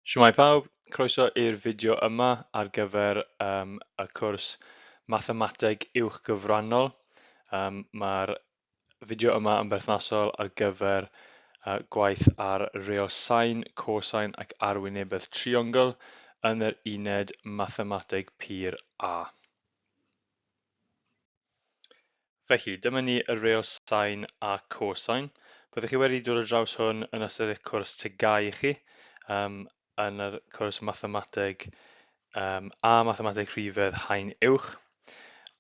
Shwmae pawb, croeso i'r fideo yma ar gyfer y cwrs Mathemateg Uwch Gyfrannol. Mae'r fideo yma yn berthnasol ar gyfer gwaith ar reol sain, cosain ac arwynebedd triongl yn yr uned Mathemateg Pur A. Felly, dyma ni y reol sain a cosain. Byddwch chi wedi dod ar draws hwn yn ystod eich cwrs TGAU chi, yn yr cwrs Mathemateg a Mathemateg Rhifedd Haen Uwch.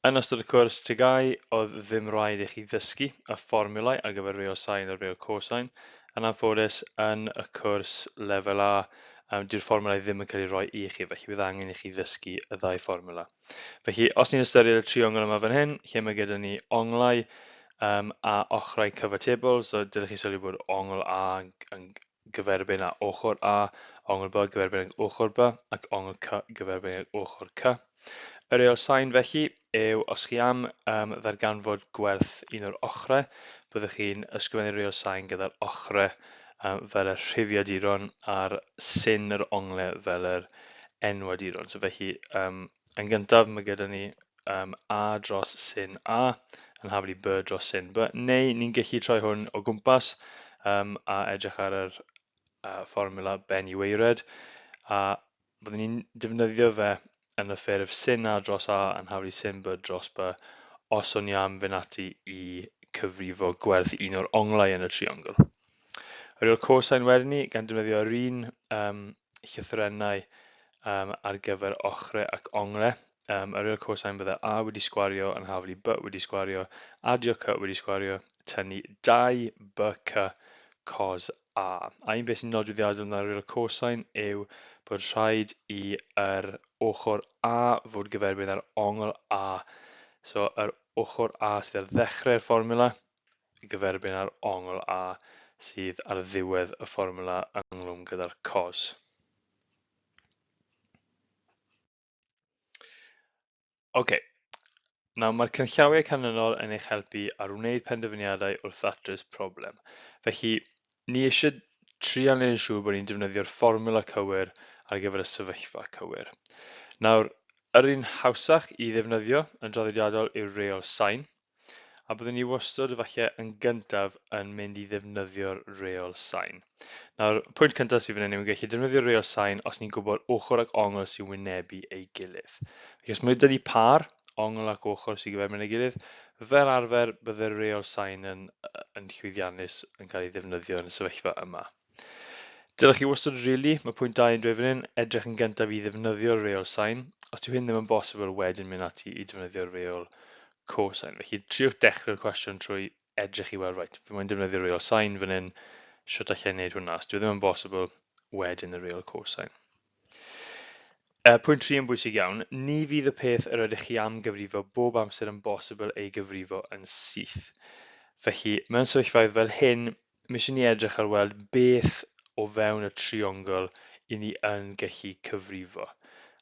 Yn ystod y cwrs TGAU, oedd ddim rhaid i chi ddysgu y fformiwlau ar gyfer reol sain a reol cosain. Yn anffodus, yn y cwrs lefel A, dyw'r fformiwlau ddim yn cael eu rhoi i chi, felly bydd angen i chi ddysgu y ddau fformiwla. Felly, os ni'n ystyried y triongl yma fan hyn, lle mae gyda ni onglau a ochrau cyfatebol, so dylech chi sylwi bod ongl A yn gyferbyn â ochr A, ongl B gyferbyn ag ochr B, ac ongl C gyferbyn ag ochr C. Y reol sain felly yw os chi am ddarganfod gwerth un o'r ochrau, byddwch chi'n ysgrifennu'r reol sain gyda'r ochrau fel y rhifiaduron a'r sin yr onglau fel yr enwaduron. So felly, yn gyntaf mae gyda ni A dros sin A yn haflu B dros sin B, neu ni'n gallu troi hwn o gwmpas a edrych ar yr fformiwla ben i waered, a byddwn ni'n defnyddio fe yn y ffurf sin A dros A yn haflu sin B dros B os o'n i am fynd ati i cyfrifo gwerth un o'r onglau yn y triongl. Yr yw'r cosain wedyn ni, gan defnyddio yr un llythrennau ar gyfer ochrau ac onglau. Yr yw'r cosain bydde A wedi sgwario yn haflu B wedi sgwario, adio C wedi sgwario, tynnu 2 BC cos A. A un beth sy'n nodweddiadol yn yr cosain yw bod rhaid i yr ochr A fod gyferbyn ar ongl A. So yr ochr A sydd ar ddechrau'r fformiwla gyferbyn ar ongl A sydd ar ddiwedd y fformiwla ynghlwm gyda'r cos. OK, nawr mae'r canllawiau canlynol yn eich helpu ar wneud penderfyniadau wrth ddatrys problem. Felly, ni eisiau trial wneud yn siŵr bod ni'n defnyddio'r fformiwla cywir ar gyfer y sefyllfa cywir. Nawr, yr un hawsach i ddefnyddio yn draddodiadol yw'r reol sain. A byddwn ni wastad efallai yn gyntaf yn mynd i ddefnyddio'r reol sain. Nawr, pwynt cyntaf sydd fan hyn yw gallu defnyddio'r reol sain os ni'n gwybod ochr ac ongl sy'n wynebu ei gilydd. Felly os mae gyda ni par, ongl ac ochr sy'n gyferbyn ei gilydd, fel arfer bydde'r reol sain yn, yn llwyddiannus yn cael ei ddefnyddio yn y sefyllfa yma. Dylech chi wastad rili, mae pwynt 2 yn dweud fan hyn, edrych yn gyntaf i ddefnyddio'r reol sain. Os dyw hyn ddim yn bosibl, wedyn mynd ati i defnyddio'r reol cosain. Felly triwch dechrau'r cwestiwn trwy edrych i weld, reit, fi moyn defnyddio'r reol sain fan hyn, shwt allai wneud hwnna? Os dyw e ddim yn bosibl, wedyn y reol cosain. Pwynt 3 yn bwysig iawn, ni fydd y peth yr ydych chi am gyfrifo bob amser yn bosibl ei gyfrifo yn syth. Felly, mewn sefyllfaoedd fel hyn, Mae eisiau ni edrych ar weld beth o fewn y triongl i ni yn gallu cyfrifo.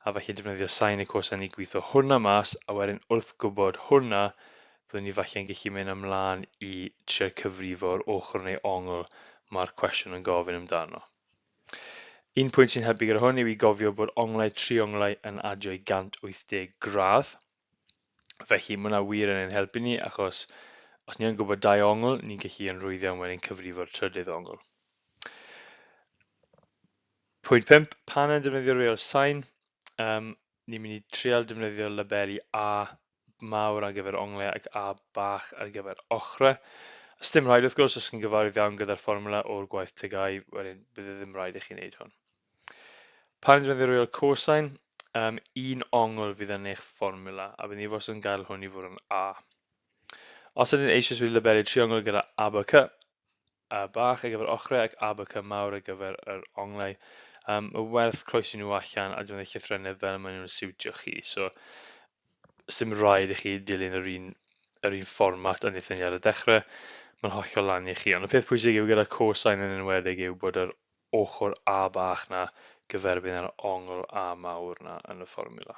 A falle defnyddio sain y cosain i gweithio hwnna mas, a wedyn wrth gwybod hwnna, byddwn ni falle yn gallu mynd ymlaen i trio cyfrifo'r ochr neu ongl mae'r cwestiwn yn gofyn amdano. Un pwynt sy'n helpu gyda hwn yw i gofio bod onglau trionglau yn adio i 180 gradd. Felly mae hwnna wir yn ein helpu ni achos os ni yn gwybod dau ongl, ni'n gallu yn rhwydd iawn wedyn cyfrifo'r trydydd ongl. Pwynt 5, pan yn defnyddio reol sain, ni'n mynd i trial defnyddio labeli A mawr ar gyfer onglau ac A bach ar gyfer ochrau. Os dim rhaid wrth gwrs, os chi'n gyfarwydd iawn gyda'r fformwla o'r gwaith TGAU, wedyn bydd e ddim rhaid i chi wneud hwn. Pan yn defnyddio reol cosain, un ongl fydd yn eich fformiwla, a bydd ni wastad yn gael hwn i fod yn A. Os ydyn eisoes wedi labelu triongl gyda ABC, A bach ar gyfer ochrau ac ABC mawr ar gyfer yr onglau, mae werth croesi nhw allan a defnyddio llythrennau fel maen nhw'n siwtio chi. So, sim rhaid i chi dilyn yr un, yr un fformat a wnaethon ni ar y dechrau, mae'n hollol lan i chi. Ond y peth pwysig yw gyda cosain yn enwedig yw bod yr ochr A bach 'na gyferbyn â'r ongl A mawr 'na yn y fformiwla.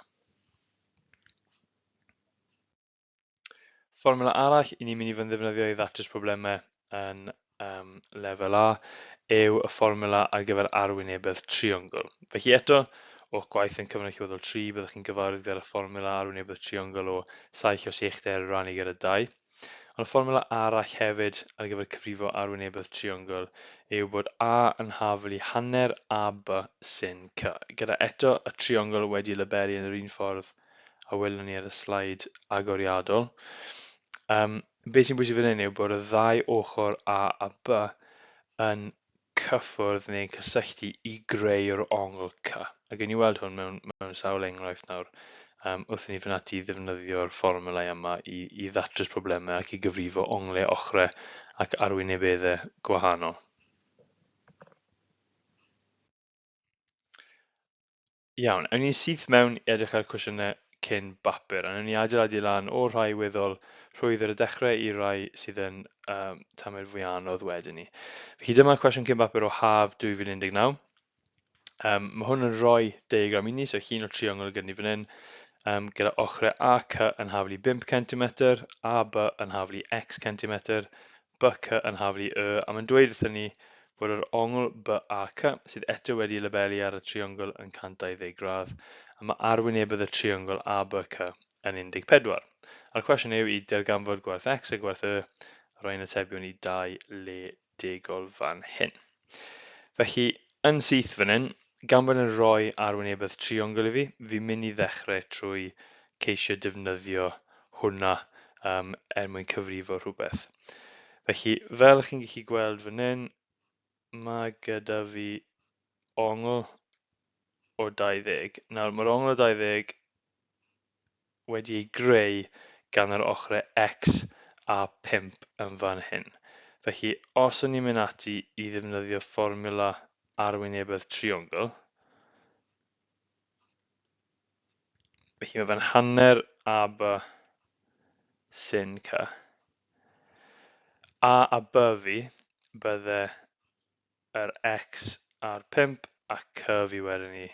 Fformiwla arall i ni'n mynd i fod yn ddefnyddio i ddatrys problemau yn lefel A yw y fformwla ar gyfer arwynebedd triongl. Felly eto, o'ch gwaith yn cyfnod allweddol 3, byddwch chi'n gyfarwydd gyda'r fformwla arwynebedd triongl o 7 os uchder rannu gyda 2. Ond y fformwla arall hefyd ar gyfer cyfrifo arwynebedd triongl yw bod A yn hafal i hanner AB sin C, gyda eto y triongl wedi labelu yn yr un ffordd a welwn ni ar y sleid agoriadol. Be sy'n bwysig fan hyn yw bod y ddau ochr A a B yn cyffwrdd neu'n cysylltu i greu'r ongl C. A gewn ni weld hwn mewn sawl enghraifft nawr wrth i ni fynd ati i ddefnyddio'r fformwlau yma i ddatrys problemau ac i gyfrifo onglau, ochrau ac arwynebeddau gwahanol. Iawn, awn ni syth mewn i edrych ar cwestiynau cyn bapur, a wnawn ni adeiladu lan o'r rhai weddol rhwydd ar y dechrau i rai sydd yn tamed fwy anodd wedyn ni. Felly dyma'r cwestiwn cyn bapur o haf 2019. Mae hwn yn rhoi diagram i ni, so llun o triongl gyda ni fan hyn, gyda ochrau AC yn hafal i 5 cm, AB yn hafal i x cm, BC yn hafal i Y, a mae'n dweud wrthyn ni bod yr ongl BAC, sydd eto wedi labelu ar y triongl yn 120 gradd, a mae arwynebedd y triongl ABC yn 14. A'r cwestiwn yw i darganfod gwerth X a gwerth Y, a rhoi atebion i dau le degol fan hyn. Felly, yn syth fan hyn, gan bod yn rhoi arwynebedd triongl i fi, fi'n mynd i ddechrau trwy ceisio defnyddio hwnna er mwyn cyfrifo rhywbeth. Felly, fel chi'n gallu gweld fan hyn, mae gyda fi ongl o 20. Nawr, mae'r ongl o 20 wedi ei greu gan yr ochrau X a 5 yn fan hyn. Felly, os o'n i'n mynd ati i ddefnyddio fformwla arwynebedd triongl, felly mae fe'n hanner AB sin C. A a B fi bydde yr X a'r 5 a C fi wedyn ni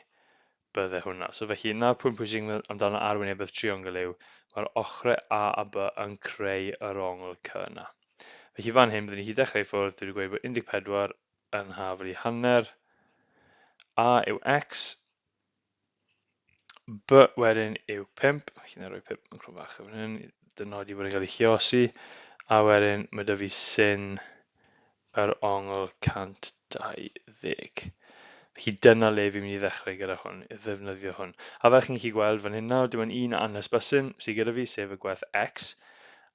bydde hwnna. So felly, na'r pwynt pwysig amdano arwynebedd triongl yw mae'r ochrau A a B yn creu yr ongl C yna. Felly fan hyn, byddwn ni gallu dechrau i ffwrdd, dwi wedi gweud bod 14 yn hafal i hanner, A yw X, B wedyn yw 5, felly na roi 5 yn crwn bach fan hyn, dynodi bod yn cael ei lluosi, a wedyn mae 'da fi sin yr ongl 120. Felly dyna le fi'n mynd i ddechrau gyda hwn, i ddefnyddio hwn. A fel chi'n gallu gweld fan hyn nawr, dim ond un anhysbysyn sydd gyda fi, sef y gwerth x,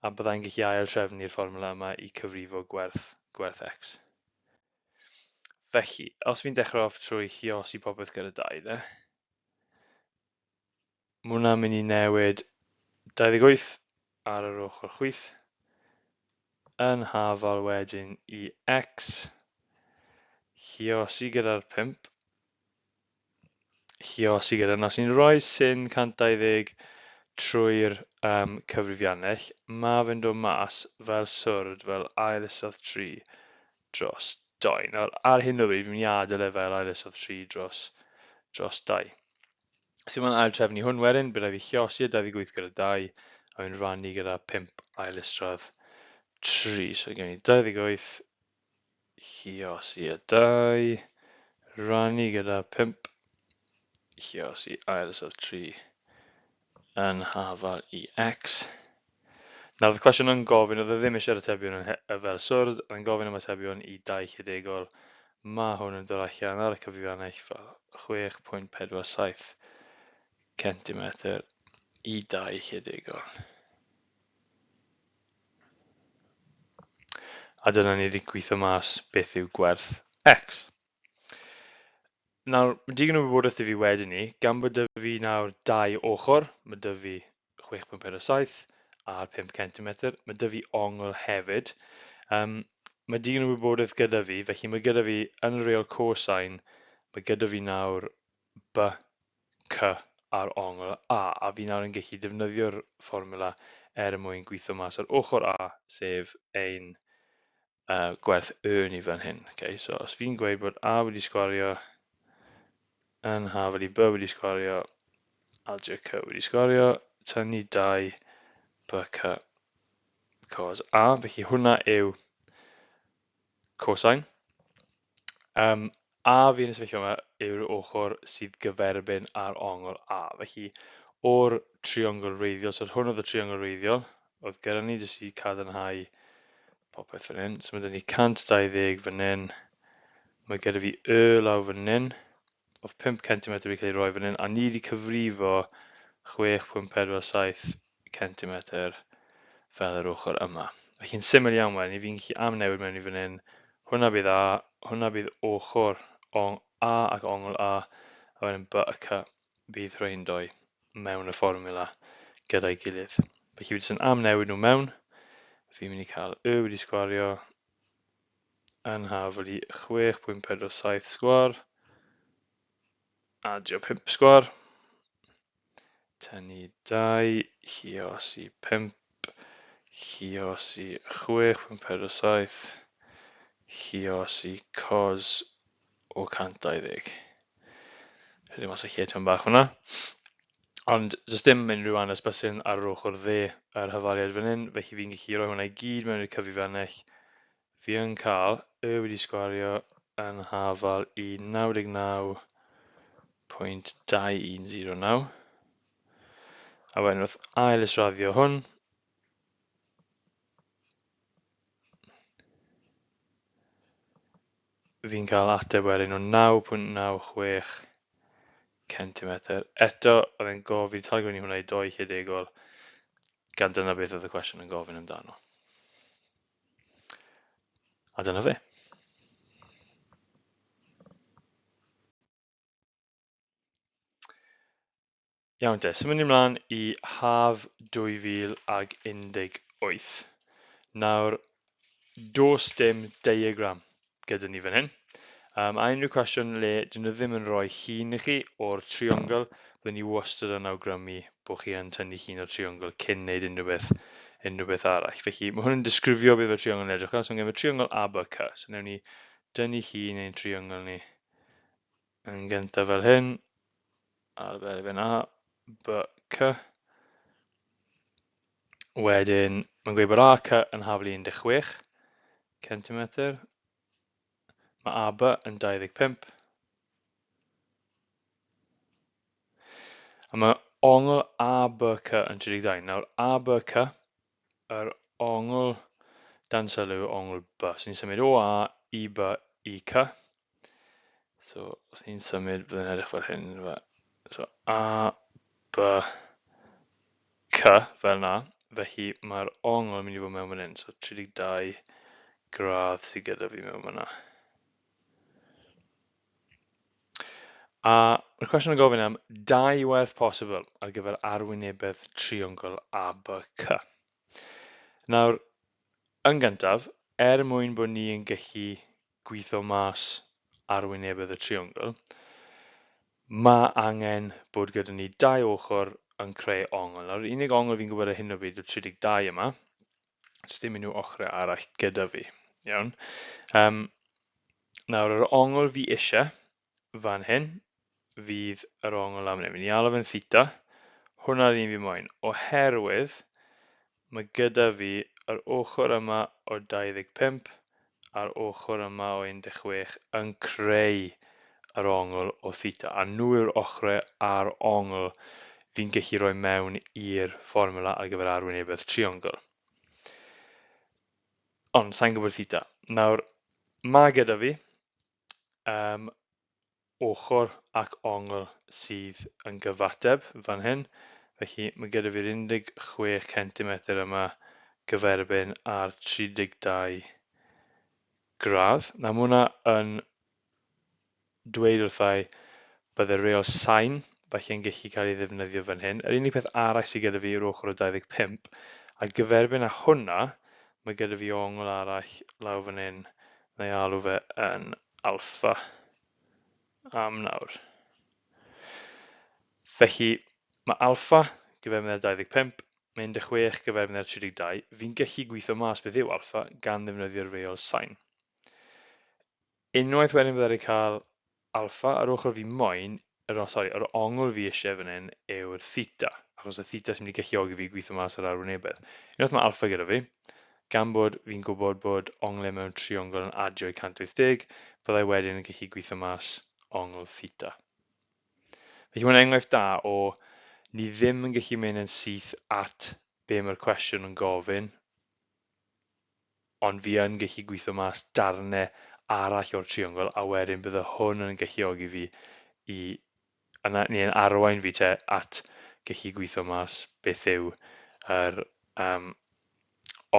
a byddai'n gallu ail trefnu'r fformwla yma i cyfrifo gwerth x. Felly, os fi'n dechrau off trwy lluosi popeth gyda 2, de, mae hwnna'n mynd i newid 28 ar yr ochr chwith, yn hafal wedyn i x, lluosi gyda'r 5, lluosi gyda, os ni'n rhoi sin 120 trwy'r cyfrifiannell, mae fe'n dod mas fel swrd, fel ail isod 3 dros 2. Nawr, ar hyn o bryd, fi'n mynd i adael e fel ail isod 3 dros 2. So mae'n ail trefnu hwn wedyn, bydd rhaid fi lluosi y 28 gyda 2, a fi'n rhannu gyda 5 ail isradd 3. So gen i 28 lluosi y 2, rhannu gyda 5 lluosi ail isradd 3 yn hafal i x. Nawr, oedd y cwestiwn yn gofyn, oedd e ddim eisiau'r atebion yn fel swrd, oedd e'n gofyn am atebion i dau lledegol. Mae hwn yn dod allan ar y cyfrifiannell fel 6.47 cm i dau lledegol. A dyna ni wedi gweithio mas beth yw gwerth x. Nawr, mae digon o wybodaeth i fi wedyn ni, gan bod 'da fi nawr dau ochr, mae 'da fi 6.47 ar 5 cm, mae 'da fi ongl hefyd. Mae digon o wybodaeth gyda fi, felly mae gyda fi yn y reol cosine, mae gyda fi nawr B, C a'r ongl A, a fi nawr yn gallu defnyddio'r fformwla er mwyn gweithio mas ar ochr A, sef ein gwerth Y ni fan hyn. Okay, so os fi'n gweud bod A wedi sgwario yn hafal i B wedi sgwario, adio C wedi sgwario, tynnu 2 B C cos A, felly hwnna yw cosine. A fi yn y sefyllfa yma yw'r ochr sydd gyferbyn â'r ongl A. Felly, o'r triongl wreiddiol, so hwn oedd y triongl wreiddiol, oedd gyda ni jyst i cadarnhau popeth fan hyn. So mae gyda ni 120 fan hyn, mae gyda fi Y lawr fan hyn, oedd 5 cm wedi cael ei roi fan hyn, a ni wedi cyfrifo 6.47 cm fel yr ochr yma. Felly'n syml iawn wedyn, fi'n gallu amnewid mewn i fan hyn, hwnna bydd A, hwnna bydd ochr A ac ongl A, a wedyn B a C bydd rhain doi mewn y fformiwla gyda'i gilydd. Felly fi jyst yn amnewid nhw mewn, fi'n mynd i cael Y wedi sgwario yn hafal i 6.47 sgwar, adio 5 sgwar, tynnu 2, lluosi 5, lluosi 6.47, lluosi cos o 120. Rydym mas o lle tipyn bach fyna. Ond does dim unrhyw anesbysyn ar yr ochr dde yr hafaliad fan hyn, felly fi'n gallu rhoi hwnna i gyd mewn i'r cyfrifennell. Fi yn cael y wedi sgwario yn hafal i 99.2109. A wedyn wrth ail israddio hwn, fi'n cael ateb wedyn o 9.96 cm. Eto, oedd e'n gofyn, talgwn i hwnna i doi lledegol, gan dyna beth oedd y cwestiwn yn gofyn amdano. A dyna fe. Iawn te, symud ni mlaen i haf 2018. Nawr, does dim diagram gyda ni fan hyn. A unrhyw cwestiwn le dyn nhw ddim yn rhoi llun i chi o'r triongl, byddwn ni wastad yn awgrymu bod chi yn tynnu llun o'r triongl cyn wneud unrhyw beth, unrhyw beth arall. Felly mae hwn yn disgrifio beth mae'r triongl yn edrych fel. So mae gen i triongl ABC. So wnawn ni dynnu llun ein triongl ni yn gyntaf fel hyn, ar berfyn A, B, C. Wedyn, mae'n gweud bod AC yn haflu 16 cm. Mae AB yn 25. A mae ongl ABC yn 32. Nawr, ABC, yr ongl dan sylw, ongl B. So ni'n symud o A i B i C. So, os ni'n symud, bydd yn edrych fel hyn. So, A, B, C, fel na. Felly, mae'r ongl yn mynd i fod mewn fan hyn. So, 32 gradd sydd gyda fi mewn fanna. A mae'r cwestiwn yn gofyn am dau werth posibl ar gyfer arwynebedd triongl ABC. Nawr, yn gyntaf, er mwyn bod ni yn gallu gweithio mas arwynebedd y triongl, mae angen bod gyda ni dau ochr yn creu ongl. Nawr, yr unig ongl fi'n gwybod ar hyn o bryd yw'r 32 yma. Does dim unrhyw ochrau arall gyda fi. Iawn. Nawr, yr ongl fi eisiau fan hyn fydd yr ongl am hyn. Fi'n alw fe'n theta. Hwna'r un fi moyn. Oherwydd mae gyda fi yr ochr yma o 25 a'r ochr yma o 16 yn creu yr ongl o theta. A nhw yw'r ochrau a'r ongl fi'n gallu rhoi mewn i'r fformwla ar gyfer arwynebedd triongl. Ond, sa'n gwybod theta. Nawr, mae gyda fi ochr ac ongl sydd yn gyfateb fan hyn. Felly mae gyda fi'r 16 cm yma gyferbyn â'r 32 gradd. Nawr mae hwnna yn dweud wrthai bydde reol sain falle yn gallu cael ei ddefnyddio fan hyn. Yr unig peth arall sydd gyda fi yw'r ochr o 25, a gyferbyn â hwnna, mae gyda fi ongl arall lawr fan hyn, na i alw fe yn alpha am nawr. Felly, mae alpha gyferbyn â'r 25, mae 16 gyferbyn â'r 32. Fi'n gallu gweithio mas beth yw alpha gan ddefnyddio'r reol sain. Unwaith wedyn bydda i cael alpha, yr ochr fi moyn, yr, sorry, yr ongl fi eisiau fan hyn yw'r theta, achos y theta sy'n mynd i galluogi fi gweithio mas yr arwynebedd. Unwaith mae alpha gyda fi, gan bod fi'n gwybod bod onglau mewn triongl yn adio i 180, Byddai wedyn yn gallu gweithio mas ongl theta. Felly mae'n enghraifft da o ni ddim yn gallu mynd yn syth at be mae'r cwestiwn yn gofyn, ond fi yn gallu gweithio mas darnau arall o'r triongl, a wedyn bydde hwn yn galluogi fi i, neu yn arwain fi te at gallu gweithio mas beth yw yr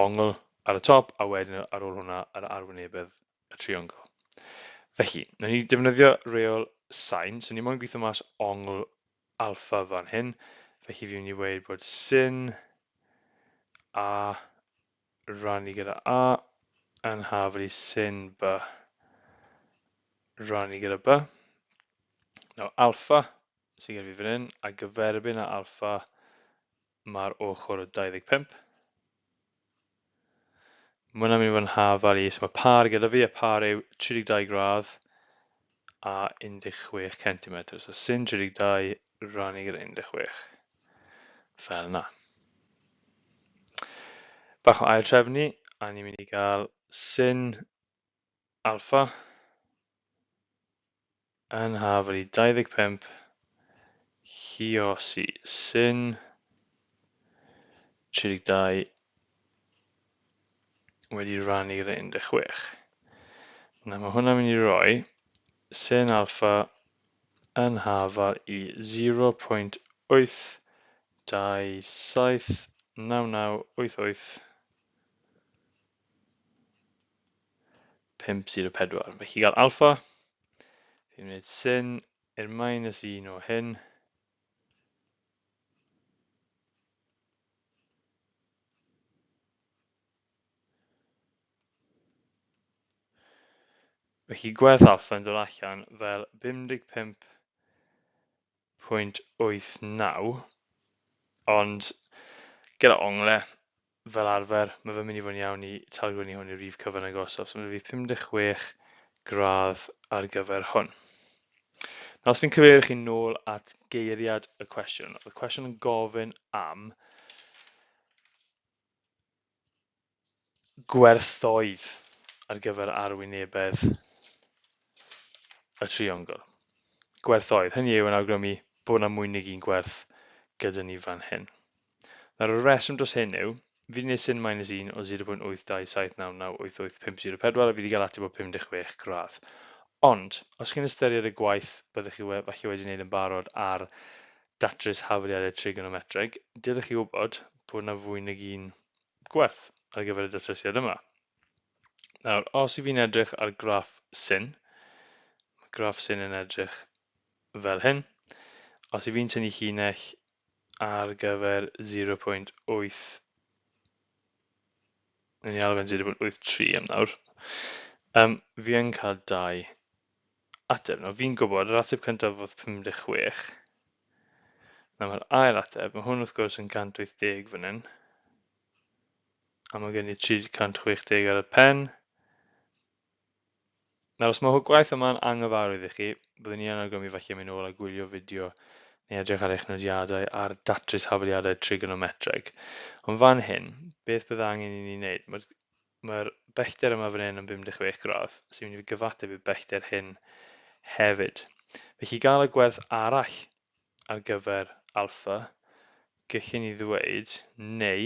ongl ar y top, a wedyn ar ôl hwnna yr arwynebedd y triongl. Felly, wnawn ni defnyddio reol sain, so ni moyn gweithio mas ongl alpha fan hyn, felly fi'n mynd i weud bod sin A rannu gyda A yn hafal i sin B rannu gyda B. Nawr alpha sydd gen fi fan hyn, a gyferbyn â alpha mae'r ochr o 25. Mae hwnna'n mynd i fod yn hafal i, so mae par gyda fi, a par yw 32 gradd a 16 centimetr. So sin 32 rannu gyda 16. Fel yna. Bach o ail trefnu, a ni'n mynd i gael sin alpha yn hafal i 25 lluosi sin 32 wedi rannu gyda 16. Nawr mae hwnna'n mynd i roi sin alpha yn hafal i 0.8279988 504. Felly i gael alpha, fi'n gwneud sin i'r minus 1 o hyn. Felly gwerth alpha yn dod allan fel 55.89, ond gyda ongle, fel arfer, mae fe'n mynd i fod yn iawn i talgrynnu hwn i'r rif cyfan agosaf. So mae fi 56 gradd ar gyfer hwn. Nawr, os fi'n cyfeirio chi nôl at geiriad y cwestiwn, oedd y cwestiwn yn gofyn am gwerthoedd ar gyfer arwynebedd y triongl. Gwerthoedd, hynny yw yn awgrymu bod yna mwy nag un gwerth gyda ni fan hyn. Nawr y rheswm dros hyn yw, fi wedi gwneud sin minus 1 o 0.827998854 a fi wedi cael ateb o 56 gradd. Ond, os chi'n ystyried y gwaith byddwch chi falle wedi gwneud yn barod ar datrys hafaliadau trigonometreg, dylech chi wybod bod yna fwy nag un gwerth ar gyfer y datrysiad yma. Nawr, os i fi'n edrych ar graff sin, mae graff sin yn edrych fel hyn. Os i fi'n tynnu llinell ar gyfer 0.8, newn ni alw fe'n 0.83 am nawr, fi yn cael dau ateb. Nawr, fi'n gwybod, yr ateb cyntaf oedd 56. Nawr, mae'r ail ateb, mae hwn wrth gwrs yn 180 fan hyn. A mae gen i 360 ar y pen. Nawr, os mae gwaith yma'n anghyfarwydd i chi, byddwn i yn awgrymu falle mynd ôl a gwylio fideo neu edrych ar eich nodiadau ar datrys hafaliadau trigonometreg. Ond fan hyn, beth bydde angen i ni wneud? Mae'r mae bellter yma fan hyn yn 56 gradd, sy'n mynd i gyfateb i'r bellter hyn hefyd. Felly i gael y gwerth arall ar gyfer alpha, gallwn ni ddweud, neu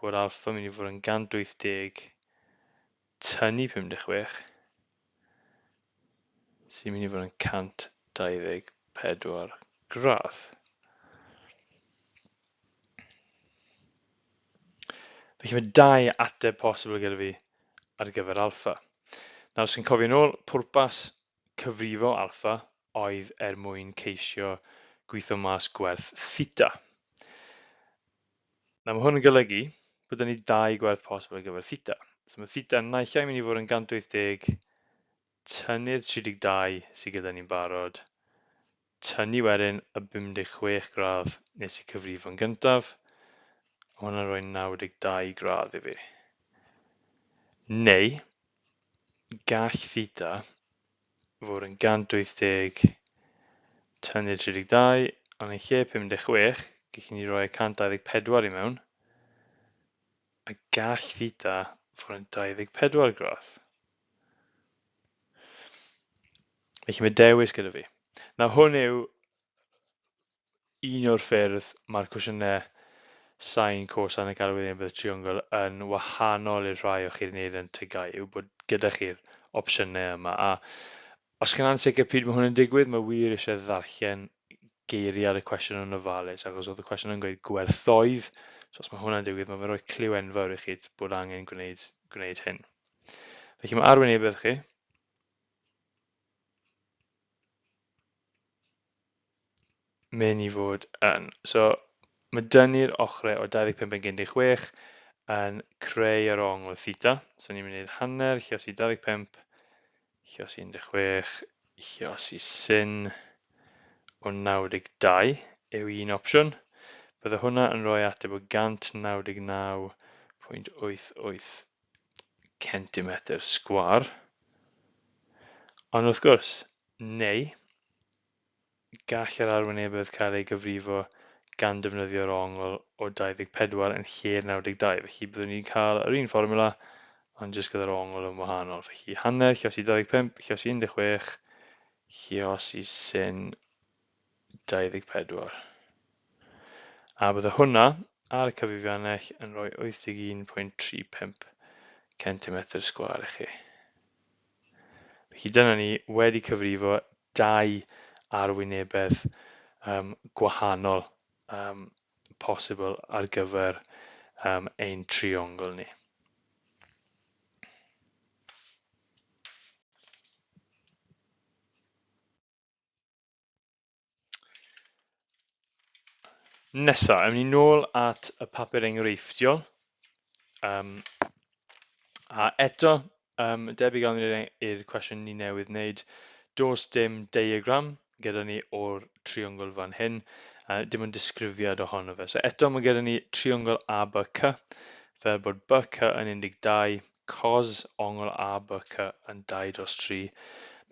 bod alpha yn mynd i fod yn 180 tynnu 56, sy'n mynd i fod yn 124 gradd. Felly mae dau ateb posibl gyda fi ar gyfer alpha. Nawr, os chi'n cofio nôl, pwrpas cyfrifo alpha oedd er mwyn ceisio gweithio mas gwerth theta. Nawr mae hwn yn golygu bod 'da ni dau gwerth posibl ar gyfer theta. So mae theta naill ai mynd i fod yn 180 tynnu'r 32 sydd gyda ni'n barod, tynnu wedyn y 56 gradd nes i cyfrifo'n gyntaf, a hwnna'n rhoi 92 gradd i fi. Neu, gall theta fod yn 180 tynnu'r 32, ond yn lle 56, gallwn ni roi 124 i mewn, a gall theta fod yn 24 gradd. Felly mae dewis gyda fi. Nawr hwn yw un o'r ffyrdd mae'r cwestiynau sain, cosain ac arwynebedd triongl yn wahanol i'r rhai o'ch chi'n wneud yn TGAU, yw bod gyda chi'r opsiynau yma. A os chi'n ansicr pryd mae hwn yn digwydd, mae wir eisiau ddarllen geiriad y cwestiwn yn ofalus, achos oedd y cwestiwn yn gweud gwerthoedd, so os mae hwnna'n digwydd, mae fe'n rhoi cliw enfawr i chi bod angen gwneud hyn. Felly mae arwynebedd chi mynd i fod yn. So mae dynnu'r ochrau o 25 yn 16 yn creu yr ongl theta. So ni'n mynd i wneud hanner lluosi 25 lluosi 16 lluosi sin o 92 yw un opsiwn. Bydde hwnna yn rhoi ateb o 199.88 centimetr sgwâr. Ond wrth gwrs, neu gall yr arwynebedd cael ei gyfrifo gan defnyddio'r ongl o 24 yn lle'r 92. Felly byddwn ni'n cael yr un fformwla, ond jyst gyda'r ongl yn wahanol. Felly hanner lluosi 25, lluosi 16, lluosi sin 24. A bydde hwnna ar y cyfrifiannell yn rhoi 81.35 centimetr sgwâr i chi. Felly dyna ni wedi cyfrifo dau arwynebedd gwahanol posibl ar gyfer ein triongl ni. Nesa, ewn ni nôl at y papur enghreifftiol. A eto, debyg iawn i'r cwestiwn ni newydd wneud, does dim diagram gyda ni o'r triongl fan hyn, dim ond disgrifiad ohono fe. So eto mae gyda ni triongl ABC, fel bod BC yn 12, cos ongl ABC yn 2 dros 3.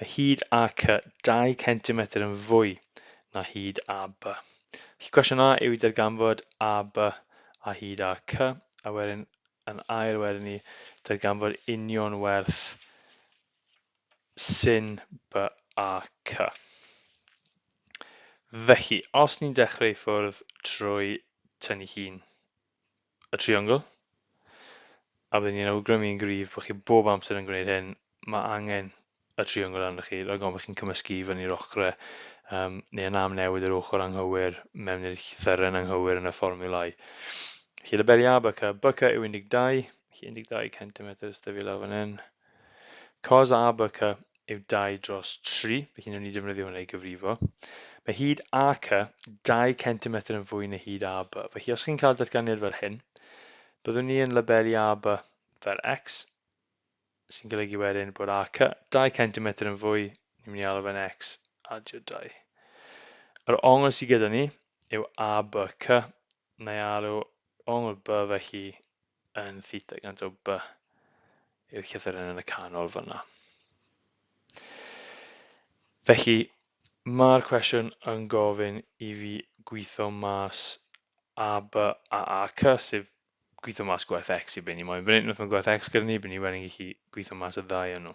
Mae hyd AC 2 cm yn fwy na hyd AB. Felly cwestiwn A yw i darganfod AB a hyd AC, a wedyn yn ail wedyn ni darganfod union werth sin BAC. Felly, os ni'n dechrau i ffwrdd trwy tynnu llun y triongl, a byddwn ni'n awgrymu'n gryf bod chi bob amser yn gwneud hyn, mae angen y triongl arnoch chi, rhag ofn bod chi'n cymysgu i fyny'r ochrau, neu yn amnewid yr ochr anghywir mewn i'r llythyren anghywir yn y fformiwlau. Felly labelu A, B, C. B, C yw 12, felly 12 cm sydd fi lawr fan hyn. Cos A, B, C yw 2 dros 3, felly wnawn ni defnyddio hwnna i gyfrifo. Mae hyd AC 2 cm yn fwy na hyd AB. Felly os chi'n cael datganiad fel hyn, byddwn ni yn labelu AB fel X, sy'n golygu wedyn bod AC 2 cm yn fwy, ni'n mynd i alw fe'n X, adio 2. Yr ongl sydd gyda ni yw ABC, na i alw ongl B felly yn theta, gan taw B yw'r llythyren yn y canol fyna. Felly, mae'r cwestiwn yn gofyn i fi gweithio mas A, B a A, C, sef gweithio mas gwerth X i be ni moyn. Fan hyn, wrth mae gwerth X gyda ni, bydd ni wedyn gallu gweithio mas y ddau o'n nhw.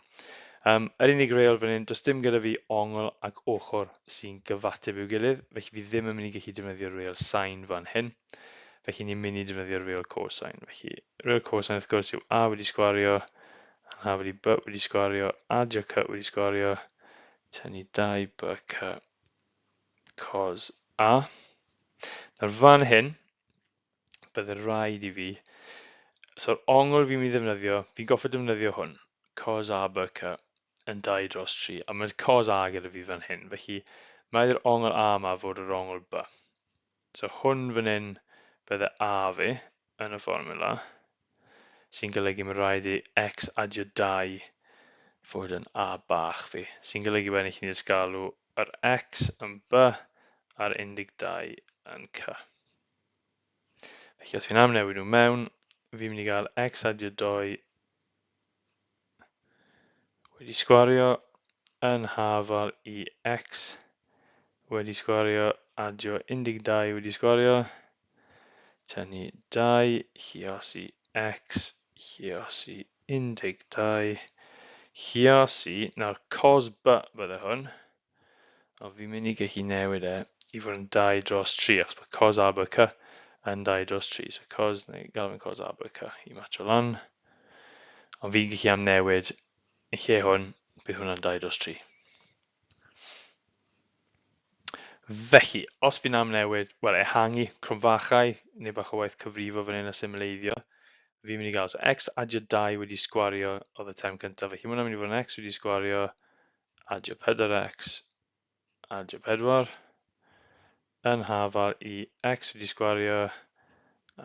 Yr unig reol fan hyn, does dim gyda fi ongl ac ochr sy'n gyfateb i'w gilydd, felly fi ddim yn mynd i gallu defnyddio'r reol sain fan hyn. Felly ni'n mynd i defnyddio'r reol cosine. Felly reol cosine wrth gwrs yw A wedi sgwario, A wedi B wedi sgwario, adio C wedi sgwario, tynnu 2 B C cos A. Nawr fan hyn, bydde rhaid i fi, so'r ongl fi'n mynd i ddefnyddio, fi'n goffod defnyddio hwn, cos A B C yn 2 dros 3, a mae'r cos A gyda fi fan hyn, felly mae rhaid i'r ongl A yma fod yr ongl B. So hwn fan hyn bydde A fi yn y fformwla, sy'n golygu mae rhaid i x adio 2 fod yn A bach fi, sy'n golygu wedyn chi'n jyst galw yr x yn B a'r 12 yn C. Felly os fi'n amnewid nhw mewn, fi'n mynd i gael x adio 2 wedi sgwario yn hafal i x wedi sgwario adio 12 wedi sgwario, tynnu 2 lluosi x lluosi 12, Lluosi, nawr cos B bydde hwn, ond fi'n mynd i gallu newid e i fod yn 2 dros 3, achos bod cos A B C yn 2 dros 3. So cos, neu gael fe'n cos A B C i matcho lan. Ond fi'n gallu amnewid yn lle hwn, bydd hwnna'n 2 dros 3. Felly, os fi'n amnewid, wel, ehangu cromfachau, neu bach o waith cyfrifo fan hyn a symleiddio, fi'n mynd i gael, so x adio 2 wedi sgwario oedd y term cyntaf, felly mae hwnna'n mynd i fod yn x wedi sgwario adio 4x adio 4 yn hafal i x wedi sgwario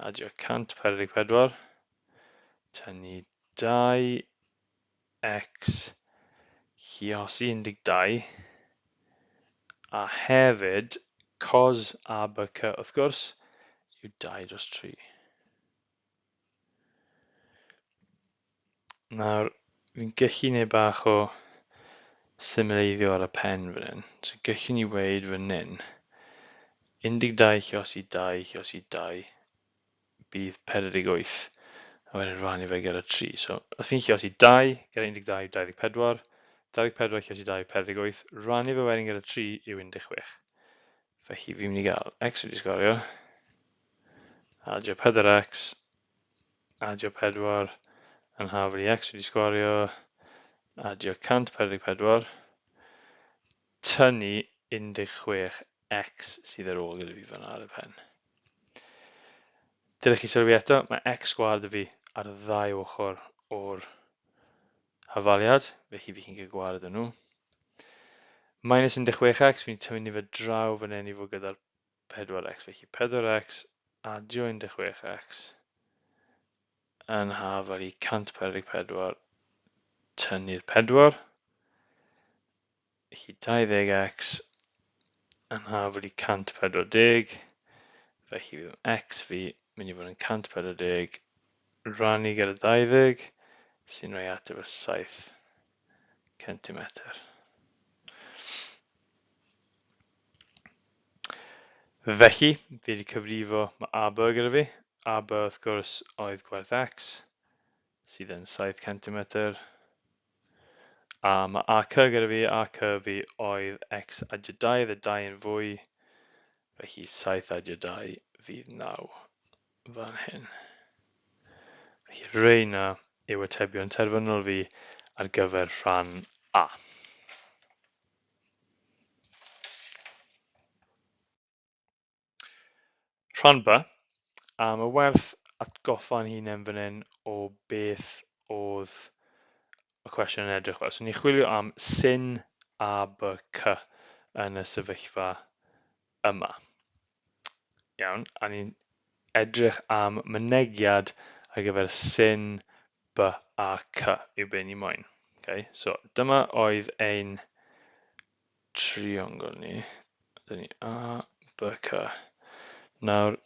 adio 144 tynnu 2x lluosi 12 a hefyd cos A B C wrth gwrs yw 2 dros 3. Nawr, fi'n gallu gwneud bach o symleiddio ar y pen fan hyn. So gallwn ni weud fan hyn, 12 lluosi 2 lluosi 2 bydd 48, a wedyn rhannu fe gyda 3. So, os fi'n lluosi 2 gyda 12 yw 24, 24 lluosi 2 yw 48, rhannu fe wedyn gyda 3 yw 16. Felly fi'n mynd i gael x wedi sgorio, adio 4x, adio 4 yn hafal i x wedi sgorio, adio 144, tynnu 16x sydd ar ôl gyda fi fan'na ar y pen. Dylech chi sylwi eto, mae x sgwâr 'da fi ar y ddau ochr o'r hafaliad, felly fi chi'n cael gwared â nhw. Minus 16x, fi'n tynnu fe draw fan hyn i fod gyda'r 4x, felly 4x adio 16x yn hafal i 144 tynnu'r 4, felly 20x yn hafal i 140, felly fydd x fi mynd i fod yn 140 rannu gyda 20, sy'n rhoi ateb o 7 centimetr. Felly, fi wedi cyfrifo, mae AB gyda fi. AB wrth gwrs oedd gwerth x, sydd yn 7 centimetr. A mae AC gyda fi, AC fi oedd x adio 2, oedd y 2 yn fwy, felly 7 adio 2 fydd 9 fan hyn. Felly reina yw atebion terfynol fi ar gyfer rhan A. Rhan B, a mae werth atgoffa'n hunain fan hyn o beth oedd y cwestiwn yn edrych fel. So ni'n chwilio am sin A, B, C yn y sefyllfa yma. Iawn, a ni'n edrych am mynegiad ar gyfer sin B a C yw be ni moyn. Okay, so dyma oedd ein triongl ni. Dyn ni A, B, C. Nawr,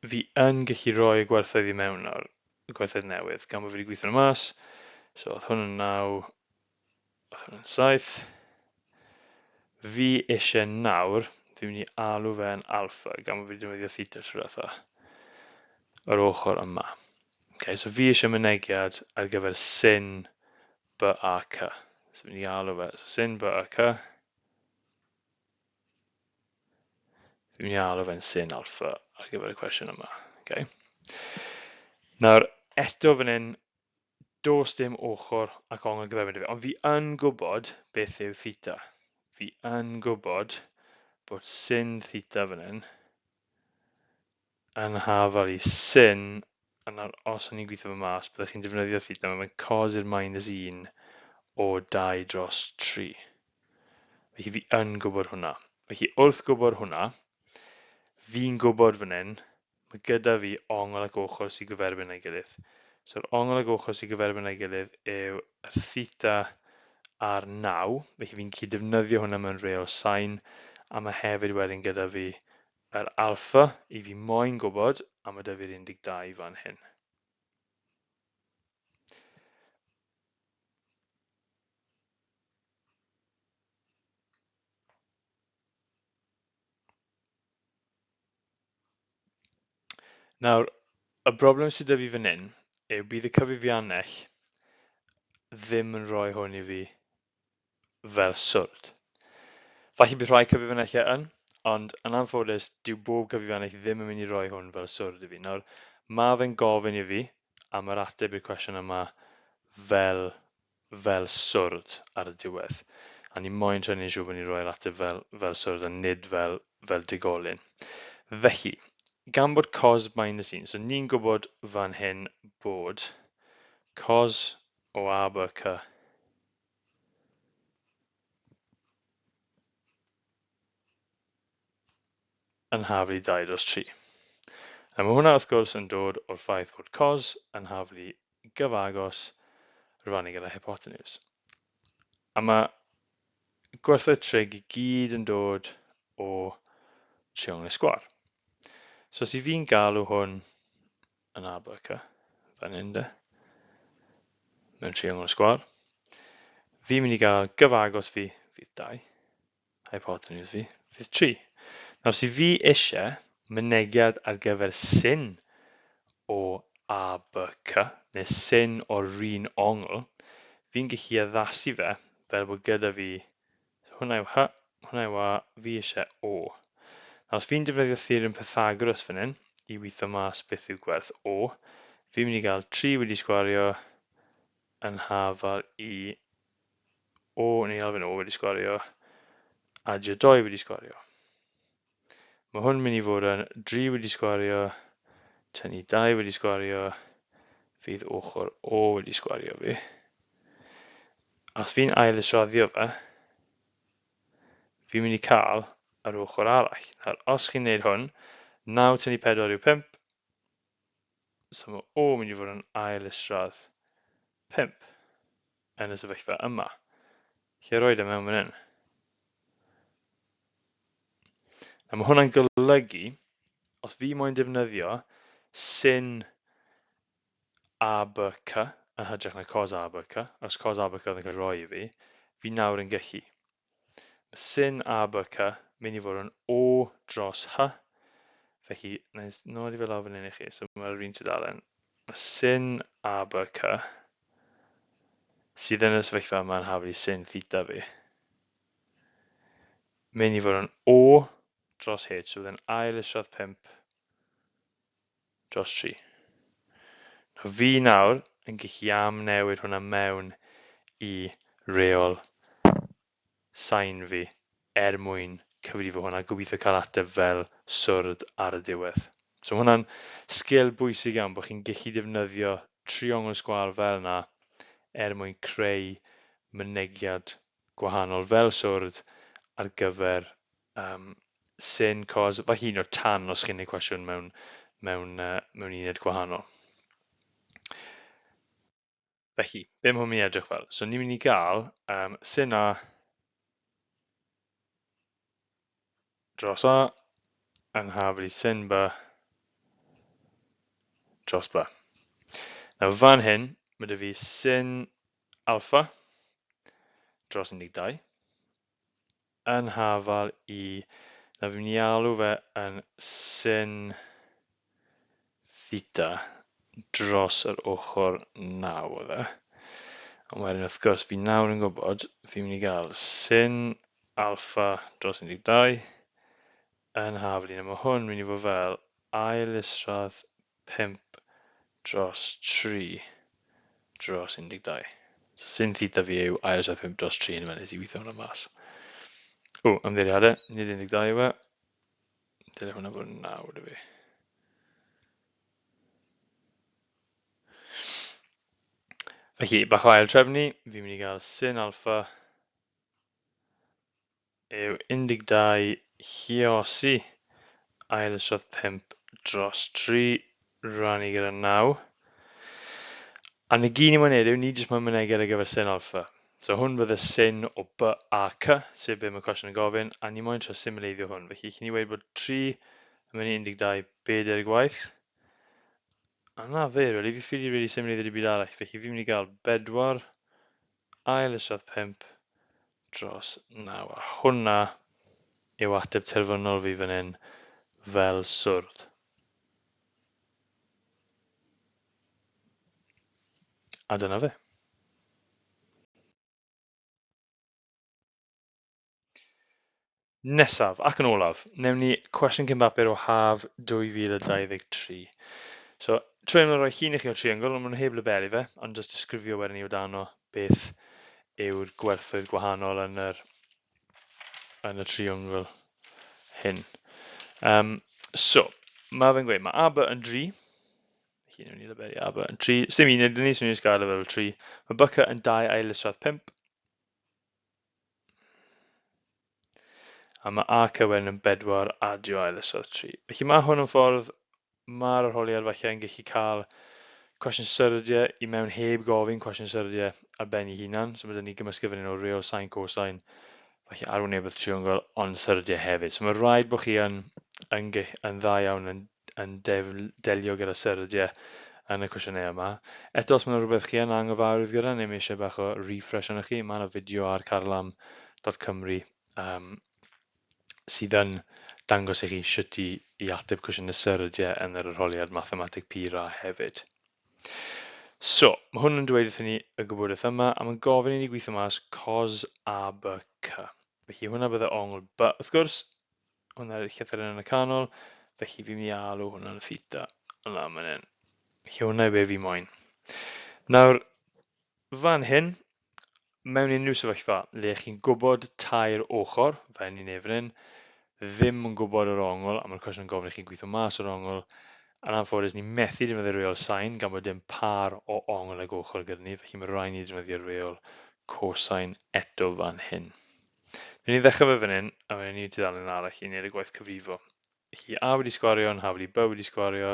fi yn gallu rhoi y gwerthoedd i mewn nawr, y gwerthoedd newydd, gan bod fi wedi gweithio nhw mas. So oedd hwn yn 9, oedd hwn yn 7. Fi eisiau nawr, fi'n mynd i alw fe yn alpha, gan bod fi wedi defnyddio theta trwy ddiwetha, yr ochr yma. Okay, so fi eisiau mynegiad ar gyfer sin B A C. So fi'n mynd i alw fe, so sin B A C. Fi'n mynd i alw fe'n sin alpha ar gyfer y cwestiwn yma. Okay. Nawr, eto fan hyn, Does dim ochr ac ongl gyferbyn 'da fi, ond fi yn gwybod beth yw theta. Fi yn gwybod bod sin theta fan hyn yn hafal i sin, a nawr os o'n i'n gweithio fe mas, byddech chi'n defnyddio theta, mae fe'n cos i'r minus 1 o 2 dros 3. Felly fi yn gwybod hwnna. Felly wrth gwybod hwnna, fi'n gwybod fan hyn Mae gyda fi ongl ac ochr sy'n gyferbyn â'i gilydd. So'r ongl ac ochr sy'n gyferbyn â'i gilydd yw y theta a'r 9, felly fi'n gallu defnyddio hwnna mewn reol sain, a mae hefyd wedyn gyda fi yr alpha i fi moyn gwybod, a mae 'da fi'r 12 fan hyn. Nawr, y broblem sydd 'da fi fan hyn yw bydd y cyfrifiannell ddim yn rhoi hwn i fi fel swrd. Falle bydd rhai cyfrifianellau yn, ond yn anffodus, dyw bob cyfrifiannell ddim yn mynd i roi hwn fel swrd i fi. Nawr, mae fe'n gofyn i fi am yr ateb i'r cwestiwn yma fel swrd ar y diwedd. A ni moyn trio neud siŵr bod ni'n rhoi'r ateb fel swrd a nid fel digolyn. Felly, gan bod cos minus 1, so ni'n gwybod fan hyn bod cos o A B C yn haflu 2 dros 3. A mae hwnna wrth gwrs yn dod o'r ffaith bod cos yn haflu gyfagos rhannu gyda hypotenws. A mae gwerthoedd trig i gyd yn dod o triongl sgwâr. So os i fi'n galw hwn yn A B C, fan hyn de, mewn triongl sgwâr, fi'n mynd i gael gyfagos fi fydd 2, hypotenws fi fydd 3. Nawr, os i fi eisiau mynegiad ar gyfer sin o A B C, neu sin o'r un ongl, fi'n gallu addasu fe fel bod gyda fi, so hwnna yw H, hwnna yw A, fi eisiau O. Nawr, os fi'n defnyddio theorem Pythagoras fan hyn i weithio mas beth yw gwerth O, fi'n mynd i gael 3 wedi sgwario yn hafal i O, neu elfen O wedi sgwario, adio 2 wedi sgwario. Mae hwn yn mynd i fod yn 3 wedi sgwario, tynnu 2 wedi sgwario, fydd ochr O wedi sgwario fi. Os fi'n ail israddio fe, fi'n mynd i cael yr ochr arall. Nawr, os chi'n neud hwn, 9 tynnu 4 yw 5, so mae O yn mynd i fod yn ail isradd 5 yn y sefyllfa yma. Lle roed e mewn fan hyn? Nawr mae hwnna'n golygu, os fi moyn defnyddio sin A B C yn hytrach na cos A B C, os cos A B C oedd yn cael ei roi i fi, fi nawr yn gallu. Mae sin A B C mynd i fod yn O dros H, felly, na i nodi fe lawr fan hyn i chi, so mae'r un tudalen. Mae sin A B C sydd yn y sefyllfa yma yn haflu sin theta fi, mynd i fod yn O dros H, so bydd yn ail isradd 5 dros 3. Nawr fi nawr yn gallu am newid hwnna mewn i reol sain fi er mwyn cyfrifo hwnna, gobeithio cael ateb fel swrd ar y diwedd. So mae hwnna'n sgil bwysig iawn bod chi'n gallu defnyddio triongl sgwâr fel yna er mwyn creu mynegiad gwahanol fel swrd ar gyfer sin, cos, falle un o'r tan os chi'n gwneud cwestiwn mewn uned gwahanol. Felly, be mae hwn mynd i edrych fel? So ni'n mynd i gael sin A dros A yn haflu sin B dros B. Nawr fan hyn, mae 'da fi sin alpha dros 12 yn hafal i, na fi'n mynd i alw fe yn sin theta dros yr ochr 9 oedd e. Ond wedyn wrth gwrs fi nawr yn gwybod fi'n mynd i gael sin alpha dros 12 yn hafal i, na mae hwn yn mynd i fod fel ail isradd 5 dros 3 dros 12. So sin theta fi yw ail isradd 5 dros 3 yn y nes i weithio hwnna mas. O, ymddiheuriadau, nid 12 yw e. Dyle hwnna fod yn 9 dy fi. Felly, bach o ail trefnu, fi'n mynd i gael sin alpha yw 12 lliosi ail isradd 5 dros 3 rannu gyda 9. A na gyd ni moyn neud yw ni jyst moyn mynegi ar gyfer sin alpha. So hwn fydde sin o B A C, sef be mae cwestiwn yn gofyn, a ni moyn trio symleiddio hwn. Felly, chi'n ni weud bod 3 yn mynd i 12 bedair gwaith. A na fe, really, fi ffili really symleiddio dim byd arall. Felly fi'n mynd i gael 4 ail isradd 5 dros 9. A hwnna yw ateb terfynol fi fan hyn fel swrdd. A dyna fe. Nesaf, ac yn olaf, newn ni cwestiwn cyn bapur o haf 2023. So, trwy yma roi llun i chi o triongl, ond maen nhw heb labelu fe, ond jyst disgrifio wedyn ni o dano beth yw'r gwerthoedd gwahanol yn y triongl hyn. So, mae fe'n gweud, mae AB yn 3, felly newn ni labelu AB yn 3, sdim un ydyn ni, so ni'n just gael fel 3. Mae BC yn 2 ail isradd 5, a mae AC wedyn yn 4 adio ail isradd 3. Felly mae hwn yn ffordd mae'r arholiad falle yn gallu cael cwestiwn syrdiau i mewn heb gofyn cwestiwn syrdiau ar ben ei hunan. So mae dyn ni gymysgu fan hyn o reol sine, cosine, falle arwynebedd triongl, ond syrdiau hefyd. So mae rhaid bod chi yn dda iawn yn delio gyda syrdiau yn y cwestiynau yma. Eto, os mae'n rhywbeth chi yn anghyfarwydd gyda, neu mae eisiau bach o refresh arnoch chi, mae yna fideo ar carlam.cymru sydd yn dangos i chi sut i ateb cwestiynau syrdiau yn yr arholiad mathemateg pur a hefyd. So, mae hwn yn dweud wrthyn ni y gwybodaeth yma, a mae'n gofyn i ni gweithio mas cos ABC. Felly hwnna bydde ongl B, wrth gwrs, hwnna'r llythyren yn y canol, felly fi'n mynd i alw hwnna'n theta yna man hyn. Felly hwnna yw be fi moyn. Nawr, fan hyn, mewn unrhyw sefyllfa le chi'n gwybod tair ochr, fel ni'n neud fan hyn, ddim yn gwybod yr ongl, a mae'r cwestiwn yn gofyn i chi gweithio mas yr ongl, yn anffodus ni methu defnyddio'r reol sine gan bod dim par o ongl ag ochr gyda ni, felly mae rhaid ni defnyddio'r reol cosine eto fan hyn. Newn ni ddechrau fe fan hyn, a wedyn ni tudalen arall i wneud y gwaith cyfrifo. Felly A wedi sgwario, yn haflu B wedi sgwario,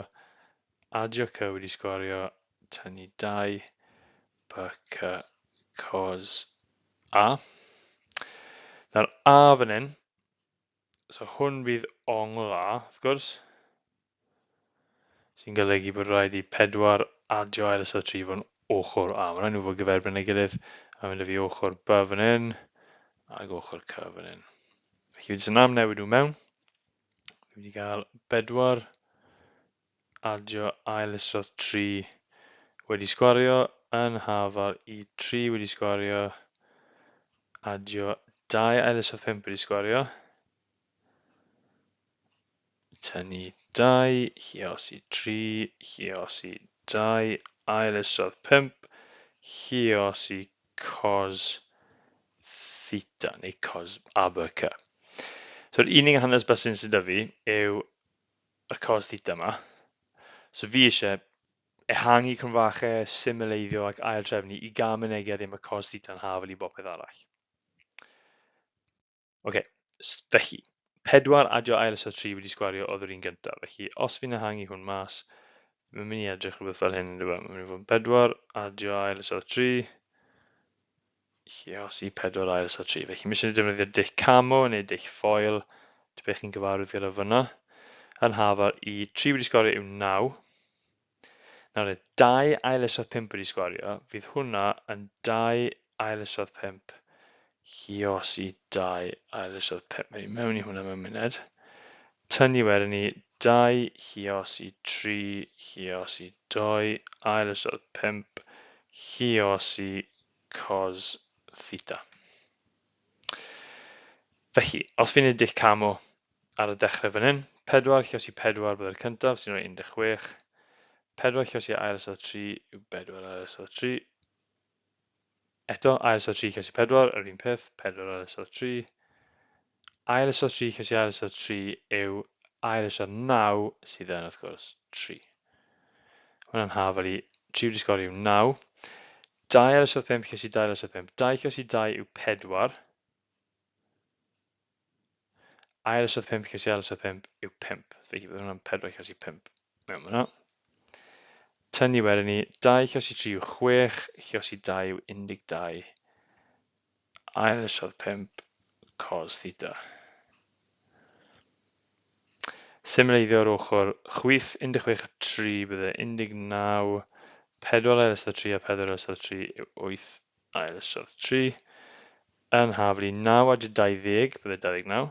adio C wedi sgwario, tynnu 2, B, C, cos A. Nawr A fan hyn, so hwn fydd ongl A, wrth gwrs, sy'n golygu bod rhaid i 4 adio ail ystod 3 fod yn ochr A. Mae rhaid nhw fod gyferbyn ei gilydd, a mynd â fi ochr B fan hyn, ac ochr C fan hyn. Felly fi jyst yn amnewid nhw mewn. Fi wedi cael 4 adio ail isod 3 wedi sgwario yn hafal i 3 wedi sgwario adio 2 ail isod 5 wedi sgwario tynnu 2 lluosi 3 lluosi 2 ail isod 5 lluosi cos theta neu cos ABC. So'r unig hanes bysyn sydd 'da fi yw y cos theta yma. So fi eisiau ehangu cromfachau, symleiddio ac ail-trefnu i gael mynegiad lle mae cos theta yn hafal i bopeth arall. Oce, felly, 4 adio ail ystod 3 wedi sgwario oedd yr un gyntaf. Felly, os fi'n ehangu hwn mas, mae'n mynd i edrych rhywbeth fel hyn, yn dyw e? Mae'n mynd i fod yn 4 adio ail ystod 3, lluosi 4 ail ystod 3. Felly, mae eisiau defnyddio dull camo neu dull ffoil, be chi'n gyfarwydd gyda fyna. Yn hafal i 3 wedi sgwario yw 9. Nawr, 2 ail isod 5 wedi sgwario, fydd hwnna yn 2 ail isod 5 lluosi 2 ail isod 5. Mae'n mewn i hwnna mewn munud. Tynnu wedyn ni 2 lluosi 3 lluosi 2 ail isod 5 lluosi cos theta. Felly, os fi'n neud dull camo ar y dechrau fan hyn, 4 lluosi 4 byddai'r cyntaf, sy'n rhoi 16. 4 lluosi ail isod 3 yw 4 ail isod 3. Eto, ail isod 3 lluosi 4, yr un peth, 4 ail isod 3. Ail isod 3 lluosi ail isod 3 yw ail isod 9, sydd yn, wrth gwrs, 3. Hwnna'n hafal i 3 wedi sgori yw 9. 2 ail isod 5 lluosi 2 ail isod 5. 2 lluosi 2 yw 4. Ail isod 5 lluosi ail isod 5 yw 5. Felly bydd hwnna'n 4 lluosi 5 mewn fyna. Tynnu wedyn ni, 2 lluosi 3 yw 6, lluosi 2 yw 12. Ail isod 5 cos theta. Symleiddio'r ochr chwith, 16 a 3 bydde 19, 4 ail isod 3 a 4 ail isod 3 yw 8 ail isod 3. Yn haflu 9 adio 20 bydde 29,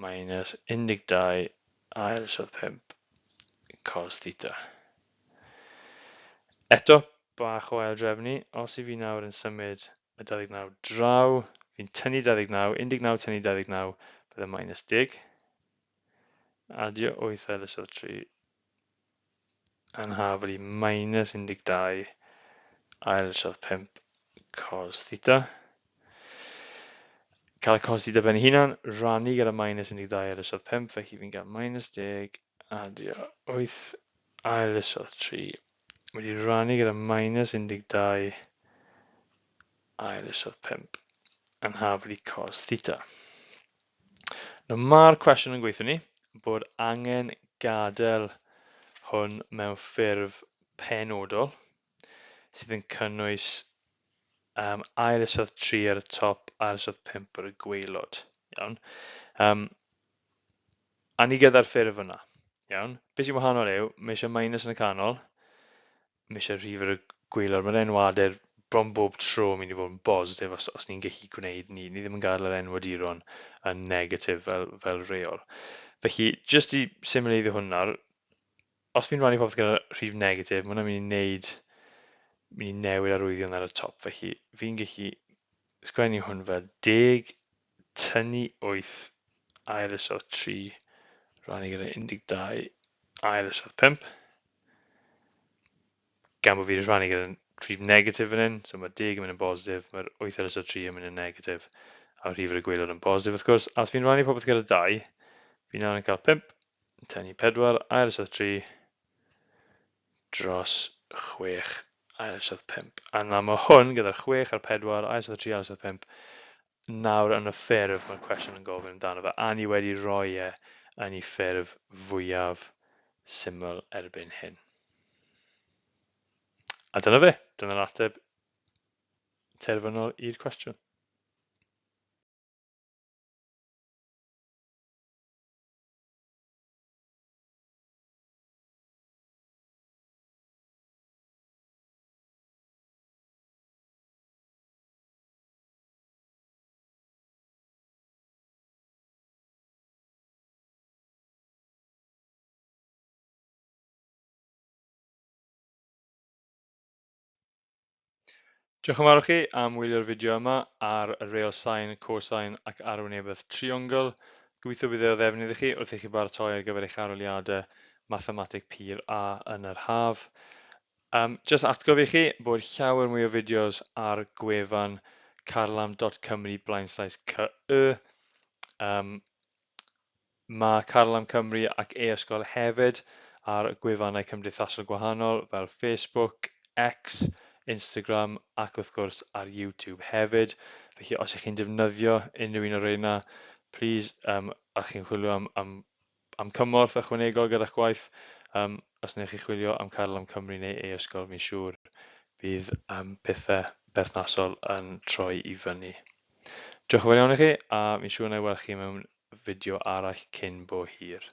minus 12 ail isod 5 cos theta. Eto, bach o aildrefnu, os i fi nawr yn symud y 29 draw, fi'n tynnu 29, 19 tynnu 29, bydde minus 10. Adio 8 ail isod 3 yn hafal i minus 12 ail isod 5 cos theta. Cael y cos theta ben ei hunan, rannu gyda minus 12 ail isod 5, felly fi'n cael minus 10 adio 8 ail isod 3 wedi rannu gyda minus 12 ail isod 5 yn hafal i cos theta. Nawr mae'r cwestiwn yn gweithio ni bod angen gadael hwn mewn ffurf penodol sydd yn cynnwys ail isod 3 ar y top, ail isod 5 ar y gwaelod. Iawn. A ni gyda'r ffurf yna. Iawn. Beth sy'n wahanol yw, mae eisiau minus yn y canol, mae eisiau rhif ar y gwaelod. Mae'r enwadau bron bob tro yn mynd i fod yn bositif os ni'n gallu gwneud ni. Ni ddim yn gadael yr enwaduron yn negatif fel reol. Felly, jyst i symleiddio hwn nawr, os fi'n rannu popeth gyda rhif negatif, mae hwnna'n mynd i wneud, mynd i newid arwyddion ar y top. Felly, fi'n gallu sgwennu hwn fel 10 tynnu 8 ail isod 3 rannu gyda 12 ail isod 5. Gan bod fi wedi rhannu gyda rhif negatif fan hyn, so mae 10 yn mynd yn bositif, mae'r 8 ail isod 3 yn mynd yn negatif, a'r rhif ar y gwaelod yn bositif wrth gwrs. A os fi'n rhannu popeth gyda 2, fi nawr yn cael 5, tynnu 4, ail isod 3, dros 6, ail isod 5. A na mae hwn gyda'r 6 a'r 4, ail isod 3, ail isod 5, nawr yn y ffurf mae'r cwestiwn yn gofyn amdano fe, a ni wedi rhoi e yn ei ffurf fwyaf syml erbyn hyn. A dyna fe, dyna'r ateb terfynol i'r cwestiwn. Diolch yn fawr i chi am wylio'r fideo yma ar y reol sain, cosain ac arwynebedd triongl. Gobeithio bydd e o ddefnydd i chi wrth i chi baratoi ar gyfer eich arholiadau mathemateg pur A yn yr haf. Jyst atgof i chi bod llawer mwy o fideos ar gwefan carlam.cymru/cy. Mae Carlam Cymru ac e-ysgol hefyd ar gwefannau cymdeithasol gwahanol fel Facebook, X, Instagram ac wrth gwrs ar YouTube hefyd. Felly os ych chi'n defnyddio unrhyw un o'r rheina, please, a chi'n chwilio am cymorth ychwanegol gyda'ch gwaith, os wnewch chi chwilio am Carlam Cymru neu e-ysgol, fi'n siŵr bydd pethau berthnasol yn troi i fyny. Diolch yn fawr iawn i chi, a fi'n siŵr na i weld chi mewn fideo arall cyn bo hir.